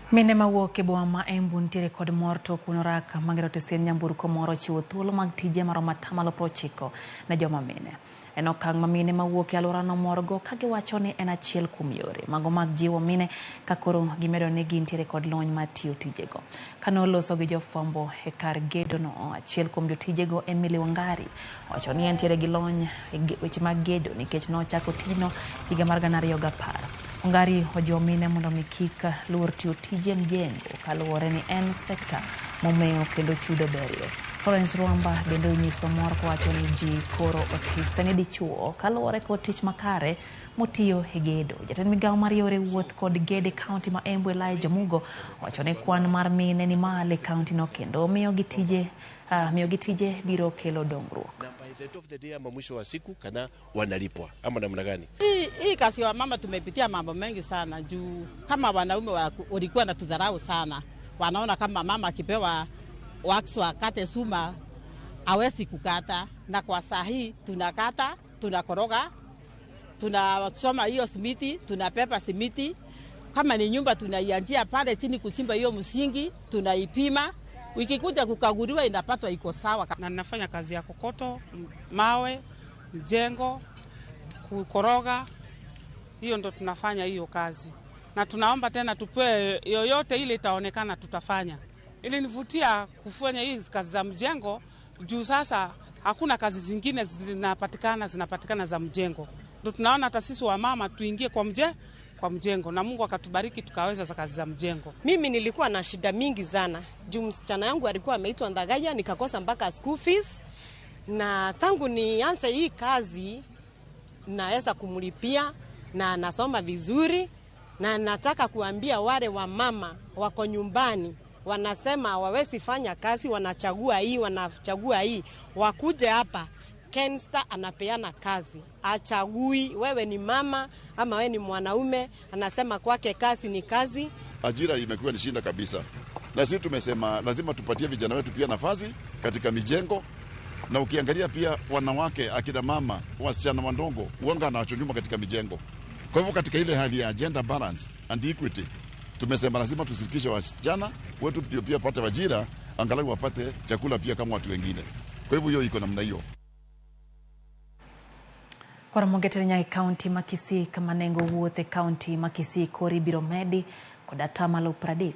Mine mawuok e boma ma Embu nitiere kod mor to kuno raka magero tesen nyamburko moro chiwo thuolo mag tije maromo atamalo 90 ne joma mine. En okang' ma mine mawuok e alworano morgo ka giwacho ni en achiel kuom yore mago mag jiwo mine ka koro gimedo ni gintiere kod lony mar tiyo tijego. Kane oloso gi jofwambo e kar gedono, achiel kuom jotijego Emily Wangari owacho ni entiere gi lony e weche mag gedo nikech nochako tijno higa mar 2010. Wangari ojiwo mine mondo mi kik luor tiyo tije mjengo kaluwore ni en sekta momewo kendo chudo berie. Florence Rwamba bende onyiso mor kowacho ni ji koro otise ni dichuo kaluwore kod tich makare motiyo e gedo. Jatend migawo mar yore wuoth kod gedo e kaunti ma Embu Elijah Mugo owacho ni kwan mar mine ni malo e kaunti no kendo miyo gi tije biro kelo dongruok. By the end of the day ama mwisho wa siku kana wanalipwa ama namna gani? Hii kazi wa mama tumepitia mambo mengi sana juu kama wanaume walikuwa na tudharau sana. Wanaona kama mama akipewa wax akate suma hawezi kukata, na kwa saa hii tunakata, tunakoroga, tunachoma hiyo simiti, tunapepa simiti. Kama ni nyumba tunaianzia pale chini kuchimba hiyo msingi, tunaipima. Ikikuja kukaguliwa inapatwa iko sawa. Na ninafanya kazi ya kokoto, mawe, mjengo, kukoroga. Hiyo ndo tunafanya hiyo kazi. Na tunaomba tena tupewe yoyote ile itaonekana tutafanya. Ilinivutia kufanya hizi kazi za mjengo juu sasa hakuna kazi zingine zinapatikana za mjengo. Ndo tunaona hata sisi wa mama tuingie kwa mjengo, na Mungu akatubariki tukaweza za kazi za mjengo. Mimi nilikuwa na shida mingi sana. Juu msichana yangu alikuwa ameitwa Ndagaya, nikakosa mpaka school fees. Na tangu nianze hii kazi naweza kumlipia na nasoma vizuri, na nataka kuambia wale wa mama wako nyumbani wanasema hawawezi fanya kazi, wanachagua hii, wakuje hapa. Kensta anapeana kazi, achagui wewe ni mama ama wewe ni mwanaume, anasema kwake kazi ni kazi. Ajira imekuwa ni shida kabisa, na sisi tumesema lazima tupatie vijana wetu pia nafasi katika mijengo. Na ukiangalia pia wanawake, akina mama, wasichana wadogo huanga wanachonyuma katika mijengo. Kwa hivyo katika ile hali ya gender balance and equity, tumesema lazima tushirikishe wasichana wetu pia wapate ajira, angalau wapate chakula pia kama watu wengine. Kwa hivyo hiyo iko namna hiyo. Koro nyaka e kaunti ma Kisii kama nengo wuoth e kaunti ma Kisii kori biro medi kod atamalo 30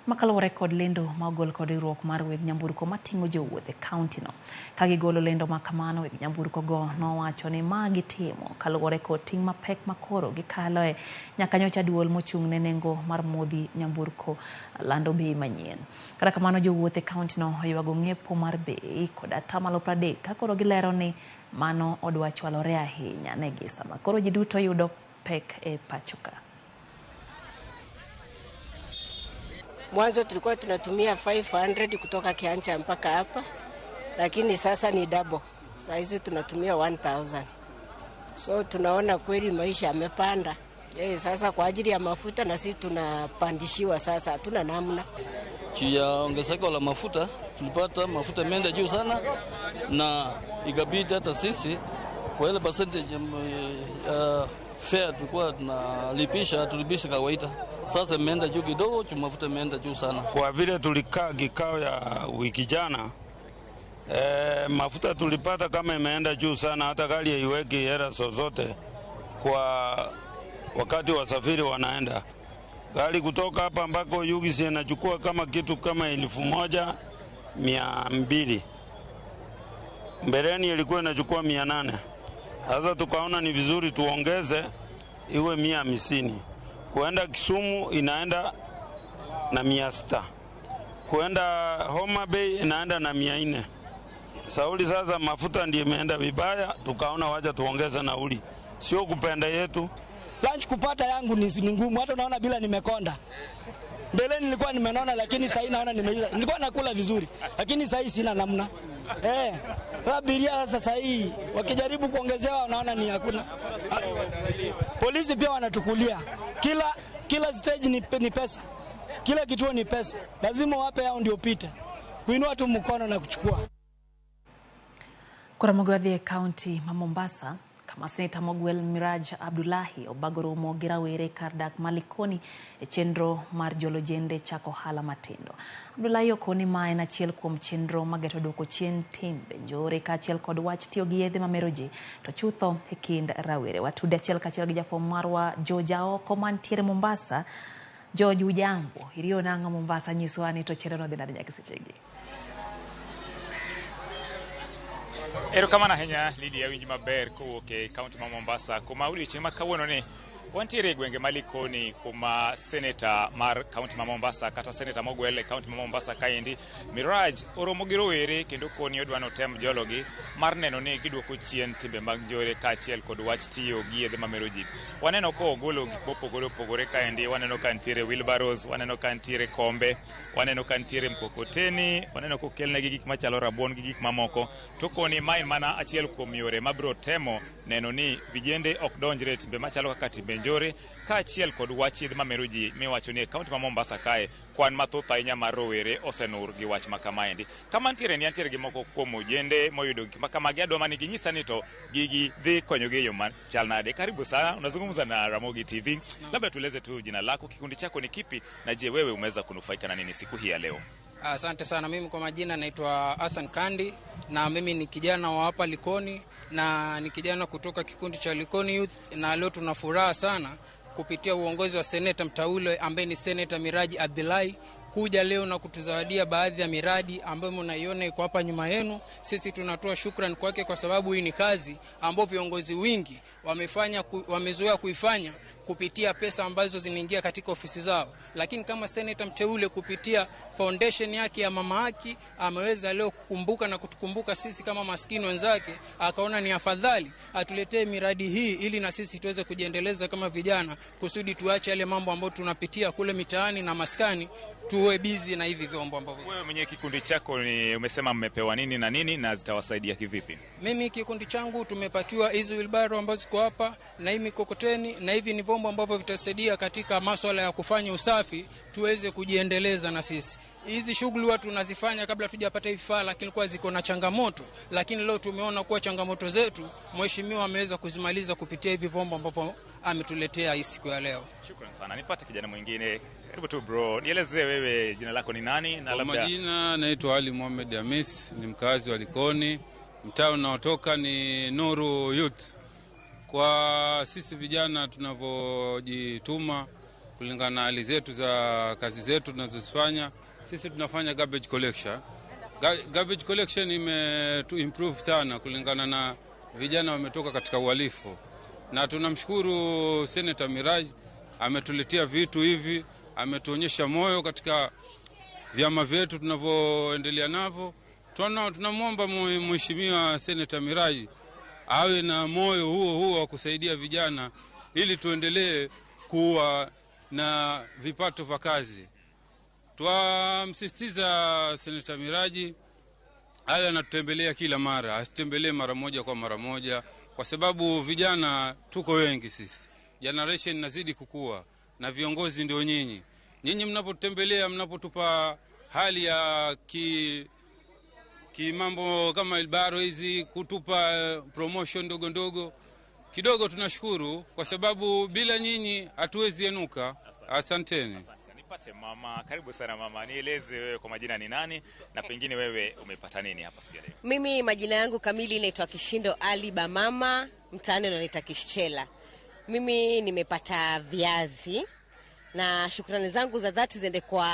makaluwore kod lendo ma ogol kod riwruok mar weg nyamburko mating'o jowuoth e kaunti no. Ka gigolo lendo ma kamano, weg nyamburko go nowacho ni ma gitimo kaluwore kod ting' mapek makoro gikaloe nyaka nyocha duol mochung' ne nengo mar modhi nyamburko lando bei manyien. Kata kamano, jowuoth e kaunti no oywago ng'iepo mar bei kod atamalo 30 ka koro gilero ni mano odwa chwalore ahinya negi sama koro ji duto yudo pek e pacho ka. Mwanzo tulikuwa tunatumia 500 kutoka Kianja mpaka hapa, lakini sasa ni double. Saa hizi tunatumia 1000. So tunaona kweli maisha yamepanda. Sasa kwa ajili ya mafuta na sisi tunapandishiwa sasa, hatuna namna. Juu ya ongezeko la mafuta, tulipata mafuta imeenda juu sana, na ikabidi hata sisi kwa ile percentage fare tulikuwa tunalipisha, tulipisha kawaida. Sasa imeenda juu kidogo, juu mafuta imeenda juu sana. Kwa vile tulikaa kikao ya wiki jana, mafuta tulipata kama imeenda juu sana, hata gari haiweki hela zozote kwa wakati wasafiri wanaenda. Gari kutoka hapa ambako Yugisi inachukua kama kitu kama 1200. Mbeleni ilikuwa inachukua 800. Sasa tukaona ni vizuri tuongeze iwe 150. Kuenda Kisumu inaenda na 600. Kuenda Homa Bay inaenda na 400. Sauli sasa mafuta ndiyo imeenda vibaya, tukaona wacha tuongeze nauli. Sio kupenda yetu. Lunch kupata yangu ni ngumu, hata unaona bila nimekonda. Mbeleni nilikuwa nimenona, lakini sasa naona nimeiza. Nilikuwa nakula vizuri, lakini sasa sina namna. Abiria sasa hii wakijaribu kuongezewa wanaona ni hakuna. Polisi pia wanatukulia. Kila stage ni pesa. Kila kituo ni pesa. Lazima wape hao ndio pita. Kuinua tu mkono na kuchukua. Koro dhi e kaunti ma Mombasa kama Seneta Mogwel Miraj Abdullahi obago romo gi rawere kar dak ma Likoni e chenro mar jolo jende chako ohala matindo. Abdullahi okoni ma en achiel kuom chenro mageto duoko chien timbe njore kaachiel kod wach tiyo gi yedhe mamero ji to chutho e kind rawere. Watude achiel kachiel gi jafwambo marwa George Aoko mantiere Mombasa. George, ujambo, iriyo nang'o Mombasa? Nyiswa ni to chenro no dhi nade nyaka sechegi? Erokamano ahinya Lydia, winj maber kowuok e kaunti ma Mombasa kuma odiochieng' ma kawuono ni wantiere e gwenge ma Likoni kuma seneta mar kaunti ma Mombasa kata seneta mogwel e kaunti ma Mombasa kaendi Miraj oromo gi rowere kendo koni odwa notem jologi mar neno ni giduoko chien timbe mag njore kaachiel kod wach tiyo gi yedhe mamero ji. Waneno ko ogolo gik mopogore opogore kaendi, waneno ka nitiere wheelbarrows, waneno ka nitiere kombe, waneno ka nitiere mkokoteni, waneno kokelnegi gik machalo rabuon gi gik mamoko. To koni ma en mana achiel kuom yore mabiro temo neno ni vijende ok donjre e timbe machalo kaka timbe njore kaachiel kod wach yedhe mamero ji miwacho ni e kaunti ma Mombasa kae kwan mathoth ahinya mar rowere osenur gi wach ma kamaendi. Kama ntiere ni antiere gi moko kuom ojende moyudo gik ma kamagi, adwa mani ginyisa ni to gigi dhi konyogi e yo machal nade. Karibu sana, unazungumza na Ramogi TV. Labda tueleze tu jina lako, kikundi chako ni kipi, na je wewe umeweza kunufaika na nini siku hii ya leo? Asante sana. Mimi kwa majina naitwa Hassan Kandi na mimi ni kijana wa hapa Likoni na ni kijana kutoka kikundi cha Likoni Youth, na leo tuna furaha sana kupitia uongozi wa seneta mteule ambaye ni Seneta Miraji Abdullahi kuja leo na kutuzawadia baadhi ya miradi ambayo mnaiona iko hapa nyuma yenu. Sisi tunatoa shukrani kwake kwa sababu hii ni kazi ambayo viongozi wingi wamefanya, wamezoea kuifanya kupitia pesa ambazo zinaingia katika ofisi zao, lakini kama seneta mteule kupitia foundation yake ya Mama Haki ameweza leo kukumbuka na kutukumbuka sisi kama maskini wenzake, akaona ni afadhali atuletee miradi hii ili na sisi tuweze kujiendeleza kama vijana, kusudi tuache yale mambo ambayo tunapitia kule mitaani na maskani, tuwe busy na hivi vyombo ambavyo. Wewe mwenyewe kikundi chako ni umesema mmepewa nini na nini na zitawasaidia kivipi? Mimi kikundi changu tumepatiwa hizi wheelbarrow ambazo ziko hapa na hii mikokoteni, na hivi ni vyombo ambavyo vitasaidia katika masuala ya kufanya usafi tuweze kujiendeleza na sisi. Hizi shughuli watu tunazifanya kabla tujapata vifaa, lakini kwa ziko na changamoto, lakini leo tumeona kuwa changamoto zetu mheshimiwa ameweza kuzimaliza kupitia hivi vyombo ambavyo ametuletea hii siku ya leo. Shukrani sana. Nipate kijana mwingine. Karibu tu bro, nieleze wewe jina lako ni nani na labda. Majina naitwa Ali Mohamed Hamis, ni mkazi wa Likoni. Mtaa unaotoka ni Nuru Youth. Kwa sisi vijana tunavyojituma kulingana na hali zetu za kazi zetu tunazozifanya, sisi tunafanya garbage collection. Garbage collection imetu improve sana kulingana na vijana wametoka katika uhalifu. Na tunamshukuru Senator Miraj, ametuletea vitu hivi, ametuonyesha moyo katika vyama vyetu tunavyoendelea navyo. Tunamwomba Mheshimiwa Senator Miraj awe na moyo huo huo wa kusaidia vijana ili tuendelee kuwa na vipato vya kazi. Twamsisitiza Seneta Miraji awe anatutembelea kila mara, asitembelee mara moja kwa mara moja, kwa sababu vijana tuko wengi sisi, generation inazidi kukua na viongozi ndio nyinyi. Nyinyi mnapotutembelea, mnapotupa hali ya ki mambo kama ilbaro hizi, kutupa promotion ndogo ndogo kidogo, tunashukuru kwa sababu bila nyinyi hatuwezi enuka. Asanteni. Nipate mama, karibu sana mama, nieleze wewe kwa majina ni nani na pengine wewe umepata nini hapa siku ya leo? Mimi majina yangu kamili naitwa Kishindo Ali Bamama, mtaani wananiita Kishchela. Mimi nimepata viazi na shukrani zangu za dhati ziende kwa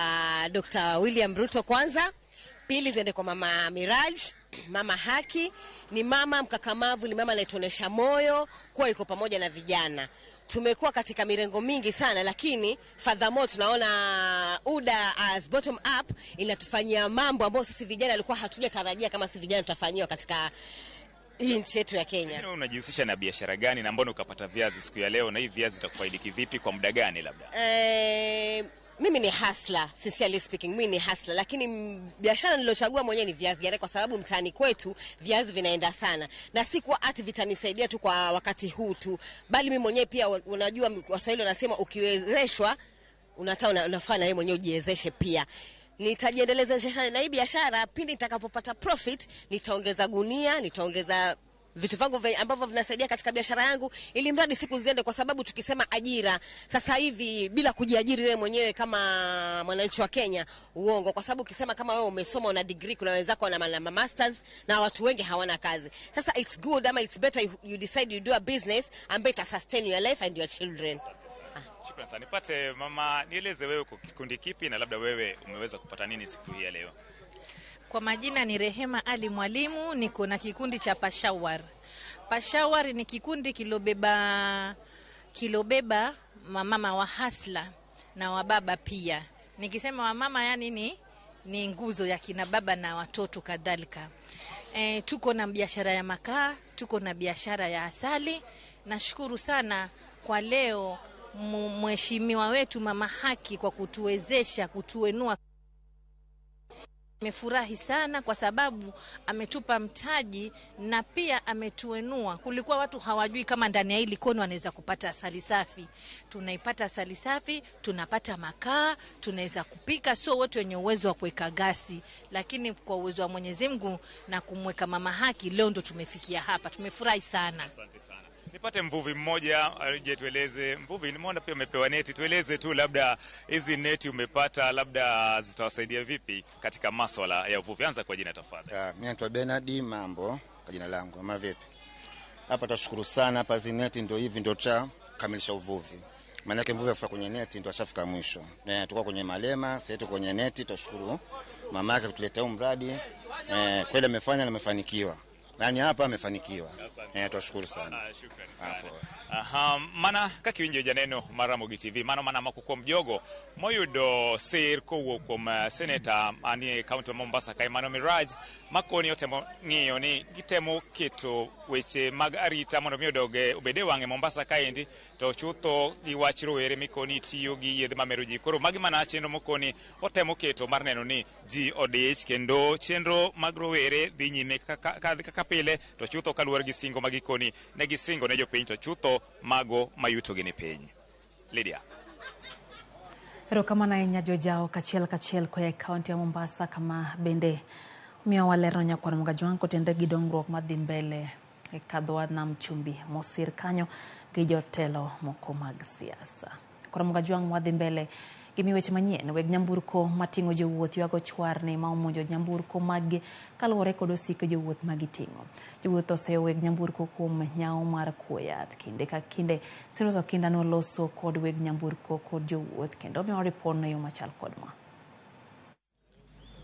Dr. William Ruto kwanza, pili ziende kwa Mama Miraj, Mama Haki. Ni mama mkakamavu, ni mama anayetuonesha moyo kuwa yuko pamoja na vijana. Tumekuwa katika mirengo mingi sana, lakini furthermore tunaona UDA as bottom up inatufanyia mambo ambayo sisi vijana alikuwa hatujatarajia kama sisi vijana tutafanyiwa katika hii nchi yetu ya Kenya. Pengine unajihusisha na biashara gani na mbona ukapata viazi siku ya leo, na hii viazi itakufaidi vipi kwa muda gani labda? Mimi ni hustler, sincerely speaking, mimi ni hustler, lakini biashara nilochagua mwenyewe ni viazi gari kwa sababu mtaani kwetu viazi vinaenda sana, na si kwa ati vitanisaidia tu kwa wakati huu tu, bali mimi mwenyewe pia, unajua Waswahili wanasema ukiwezeshwa unataka unafaa na wewe mwenyewe ujiwezeshe pia. Nitajiendeleza na hii biashara, pindi nitakapopata profit nitaongeza gunia, nitaongeza vitu vangu ambavyo vinasaidia katika biashara yangu, ili mradi siku ziende, kwa sababu tukisema ajira sasa hivi bila kujiajiri wewe mwenyewe kama mwananchi wa Kenya, uongo. Kwa sababu ukisema kama wewe umesoma una degree, kuna wenzako wana masters na watu wengi hawana kazi. Sasa it's good ama it's better you decide you do a business ambayo ita sustain your life and your children. Shukrani sana. Nipate mama, nieleze wewe uko kikundi kipi na labda wewe umeweza kupata nini siku hii ya leo? Kwa majina ni Rehema Ali Mwalimu, niko na kikundi cha Pashawar. Pashawar ni kikundi kilobeba mamama wa hasla na wababa pia. Nikisema wamama yani ni nguzo ya kina baba na watoto kadhalika. Tuko na biashara ya makaa, tuko na biashara ya asali. Nashukuru sana kwa leo mheshimiwa wetu Mama Haki kwa kutuwezesha, kutuenua. Nimefurahi sana kwa sababu ametupa mtaji na pia ametuenua. Kulikuwa watu hawajui kama ndani ya hili Likoni wanaweza kupata asali safi. Tunaipata asali safi, tunapata makaa, tunaweza kupika. Sio wote wenye uwezo wa kuweka gasi, lakini kwa uwezo wa Mwenyezi Mungu na kumweka Mama Haki leo ndo tumefikia hapa. Tumefurahi sana. Asante sana. Nipate mvuvi mmoja aje tueleze. Mvuvi, nimeona pia umepewa neti, tueleze tu labda hizi neti umepata labda zitawasaidia vipi katika masuala ya uvuvi. Anza kwa jina tafadhali. Mimi naitwa Bernard Mambo kwa jina langu. Ama vipi? Hapa tashukuru sana, hapa hizi neti ndio hivi ndio cha kamilisha uvuvi. Maana yake mvuvi afika kwenye neti ndio ashafika mwisho. Tulikuwa kwenye malema, sasa tuko kwenye neti. Tashukuru mama yake kutuletea mradi. Kweli amefanya na amefanikiwa. Yaani hapa amefanikiwa. Tunashukuru sana. Shukrani sana. Aha, mana kaka iwinjo janeno mar Ramogi TV, mano mana moko kuom jogo moyudo sir kowuok kuom seneta manie kaunti ma Mombasa kae mano Miraj, makoni otemo ng'iyo ni gitemo keto weche mag arita mondo mi odog obed e wang'e Mombasa kaendi, to chutho gi wach rowere mikoni tiyo gi yedhe mamero ji. Koro magi mana chenro mokoni otemo keto mar neno ni ji odich kendo chenro mag rowere dhi nyime kaka pile, to chutho kaluwore gi singo magikoni ne gisingo ne jopiny, to chutho mago mayuto gi ni piny. Lydia. Erokamano ahinya Jojao kachiel kachiel koa e kaunti ya Mombasa, kama bende miyo walero nyakwar Mgajwang' kotenre gi dongruok madhi mbele e kadho nam chumbi mosir kanyo gi jotelo moko mag siasa. Koro Mgajwang' wadhi mbele gi weche manyien. Weg nyamburko mating'o jowuoth ywago chwarni ma omonjo nyamburko maggi kaluwore kod osike jowuoth magiting'o. Jowuoth oseyo weg nyamburko kuom nyawo mar kuo yath. Kinde ka kinde Cyrus Okinda noloso kod weg nyamburko kod jowuoth kendo miyo ripodno e yo machal kod ma.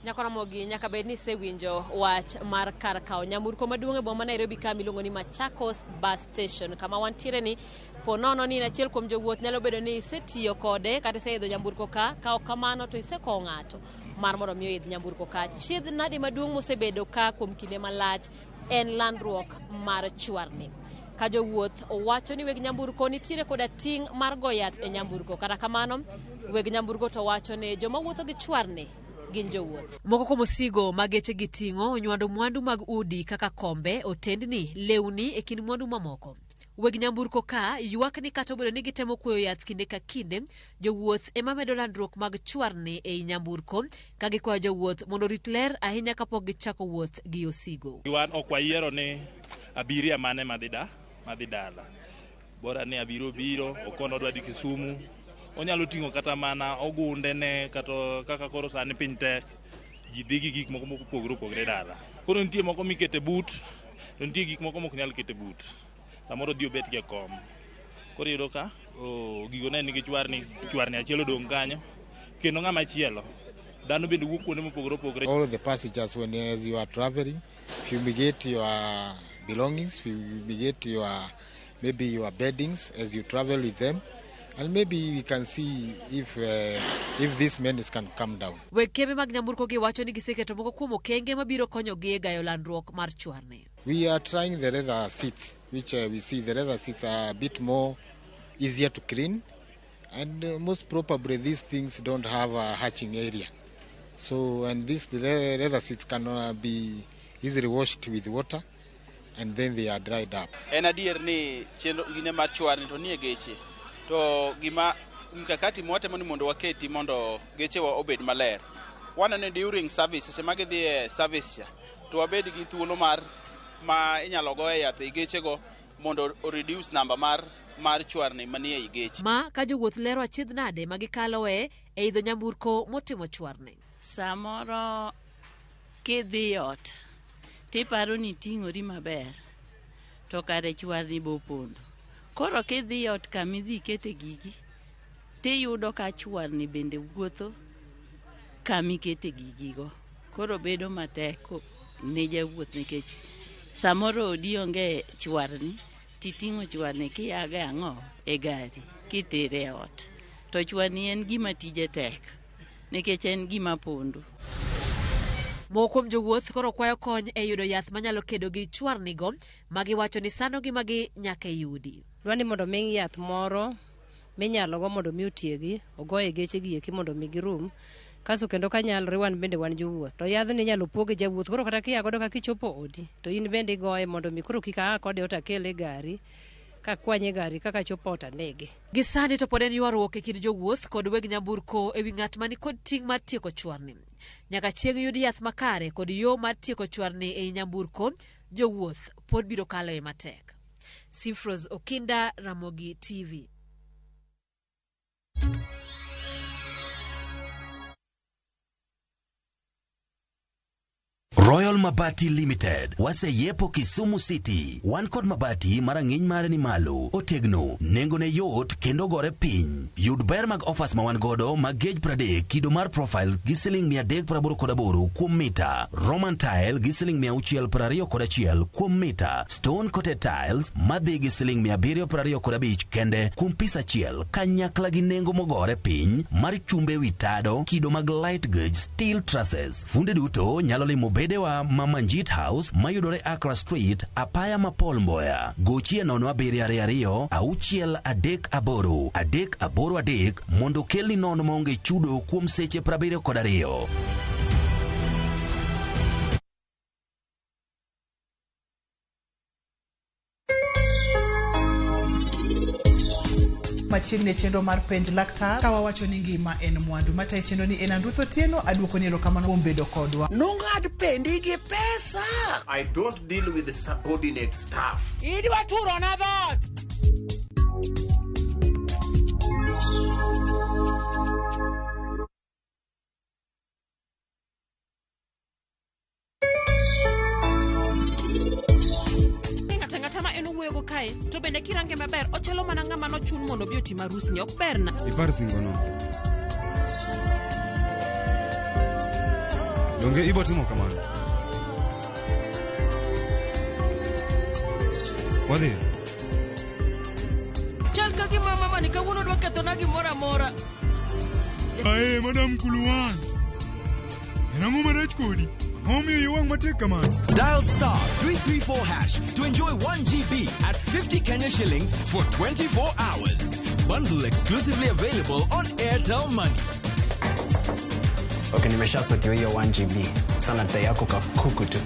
Nyakoromogi nyaka bed ni isewinjo wach mar kar kawo nyamburko maduong' e boma ma Nairobi ka miluongo ni Machakos Bus Station, kama wantiere ni ponono ni achiel kuom jowuoth nyalo bedo ni isetiyo kode kata iseidho nyamburko ka ok kamano to isekowo ng'ato mar mondo mi oidh nyamburko ka. Chiedh nadi maduong' mosebedo ka kuom kinde malach en landruok mar chwarni. Ka jowuoth wacho ni weg nyamburko nitiere koda ting' mar go yath e nyamburko. Kata kamano, weg nyamburko to wacho ni joma wuotho gi chwarni gin jowuoth. Moko kuom osigo ma geche gi ting'o onywando mwandu mag udi kaka kombe, otendni, lewni e kind mwandu mamoko. Weg nyamburko ka ywak ni kata obedo ni gitemo kuoyo yath kinde ka kinde, jowuoth ema medo landruok mag chwarni ei nyamburko ka gikwayo jowuoth mondo orit ler ahinya kapok gichako wuoth gi osigo. Wan ok wayiero ni abiria mane madhi da madhi dala. Bora ni abiro biro, okono odwa dhi Kisumu. Onyalo ting'o kata mana ogunde ne kata kaka koro sani piny tek. Ji dhi gi gik moko mopogore opogore dala. Koro nitie moko mikete but, to nitie gik moko mok nyal kete but. Samoro odhi obet gi e kom. Koro iyudo ka gigo ne nigi chwarni, chwarni achiel odong' kanyo. Kendo ng'ama chielo, dhano bende wuok kuonde mopogore opogore. All the passengers, when as you are traveling, fumigate your belongings, fumigate your maybe your beddings as you travel with them, and maybe we can see if these menace can come down. Weg kembe mag nyamburko gi wacho ni giseketo moko kuom okenge mabiro konyogi e gayo landruok mar chwarni. We are trying the leather seats, which we see the leather seats are a bit more easier to clean, and most probably these things don't have a hatching area. So, and these leather seats can be easily washed with water, and then they are dried up. En adier ni chenro gine mar chwarni to nie geche. To gima mkakati mwatemo ni mondo waketi mondo gechewa obed maler. Waneno ni during service, seche ma gidhi e service cha, to wabed gi thuolo mar ma inyalo goye yath e gechego mondo o reduce namba mar chwarni manie ei geche. Ma ka jowuoth lero achiedh nade ma gikaloe e idho nyamburko motimo chwarni. Samoro kidhi ot tiparo ni iting'ori maber to kare chwarni bopondo. Koro kidhi ot kamidhi ikete gigi tiyudo ka chwarni bende wuotho kamikete gigigo. Koro bedo matek ne jawuoth nikech samoro odi onge chwarni titing'o chwarni kiago ang'o e gari kitere e ot. To chwarni en gima tije tek nikech en gima pondo. Moko kuom jowuoth koro kwayo kony e yudo yath manyalo kedo gi chwarnigo ma giwacho ni sano ngimagi nyaka e udi. Dwa ni mondo mi yath moro minyalo go mondo mi otiegi, ogoye geche gi eki mondo mi girum. Kasto kendo kanyalore wan bende wan jowuoth. To yadhni inyalo poge jawuoth koro kata kia godo kaka ichopo odi to in bende igoye mondo mi koro kik aa kode ot akele e gari kakwanye gari kaka chopo ot anege. Gi sani to pod en ywaruok e kind jowuoth kod weg nyamburko ewi ng'at mani kod ting' mar tieko chwarni. Nyaka chieng' yud yath makare kod yo mar tieko chwarni ei nyamburko, jowuoth pod biro kaloe matek. Simfros Okinda, Ramogi TV. Royal Mabati Limited waseyepo Kisumu City. Wan kod mabati marang'iny mare ni malo, otegno, nengone yot kendo gore piny. Yud ber mag offers ma wan godo mag gauge 30 kido mar profile gi siling 388 kuom mita, Roman tile gi siling 621 kuom mita, stone coated tiles madhi gi siling 725 kende kuom pis achiel kanyakla gi nengo mogore piny mar chumbe wi tado kido mag light gauge steel trusses. Funde duto nyalo limo bedewa ma Manjit House mayudore Accra Street, apaya ma Paul Mboya. Gochie 0722 638 383 mondo kelni nono maonge chudo kuom seche 72. Machiegni e chenro mar penj laktar ka wawacho ni ngima en mwandu matayo chenro ni en Andruth Otieno aduoko ni erokamano kuom bedo kodwa. Nong'ad pendi gi pesa. I don't deal with the subordinate staff. Idwa turo na dhoot. Ng'ata ma en owuoyogo kae to bende kirange maber ochalo mana ng'ama nochun mondo obi otim arusni ok berna. Ipar singono. Donge ibo timo kamano? Wadhi. Chal ka gima mama ni kawuono dwa kethona gimoro amora. Ae, Madam Kuluwan. En ang'o marach kodi? Ang'o momiyo iyi wang' matek kamano? Dial *334# to enjoy 1 GB at 50 Kenya shillings for 24 hours. Bundle exclusively available on Airtel Money. Okay, nimeshasotiwa hiyo 1 GB. Sana dai yako kakuku tu.